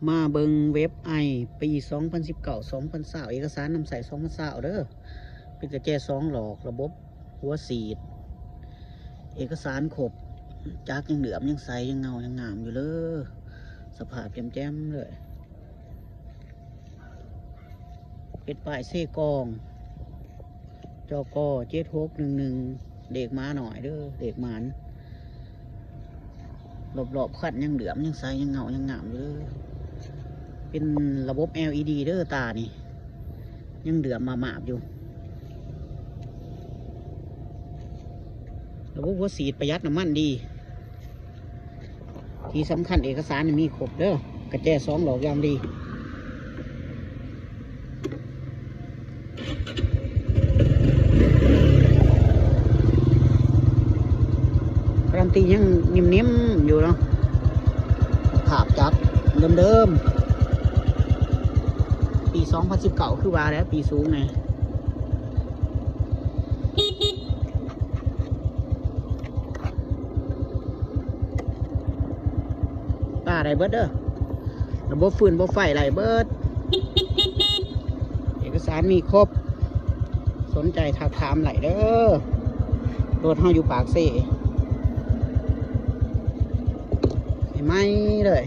ມາເບິ່ງເວັບໄອປີສອງພັນສິບເກົ້າ ສອງພັນຊາວ ເອກະສານນຳໃຊ້ສອງພັນຊາວເດີ. ເປັນກະແຈສອງຫຼອກ ລະບົບຫົວສີດ ເອກະສານຄົບ ຈັກຍັງເຫຼື້ອມ ຍັງໃສ ຍັງເງົາ ຍັງງາມຢູ່ເລີ. ສະພາບແຈ່ມໆເລີຍ. ເປັນປ້າຍເຊກອງ ຈກ ເຈັດຫົກໜຶ່ງໜຶ່ງ ເລກໝານ້ອຍເດີ ເລກໝານ. ລອບໆຄັນຍັງເຫຼື້ອມ ຍັງໃສ ຍັງເງົາ ຍັງງາມຢູ່ເດີ. ເປັນລະບົບແອລອີດີເດີ ຕານີ້ ຍັງເຫຼື້ອມມາບໆຢູ່. ລະບົບຫົວສີດປະຢັດນ້ຳມັນດີ. ທີ່ສຳຄັນເອກະສານນີ້ມີຄົບເດີ ກະແຈສອງຫຼອກຢ່າງດີ. ກາຣັນຕີຍັງເນັມໆຢູ່ເນາະ. ພາບຈັບເດີມໆ ປີສອງພັນສິບເກົ້າ ຄືວ່າແຫຼະ ປີສູງແນ່. ປາໄດ້ເບິດເດີ ລະບົບຟືນ ລະບົບໄຟໄດ້ເບິດ. ເອກະສານມີຄົບ ສົນໃຈທັກຖາມໄດ້ເດີ. ລົດເຮົາຢູ່ປາກເຊ ໃໝ່ໆເລີຍ.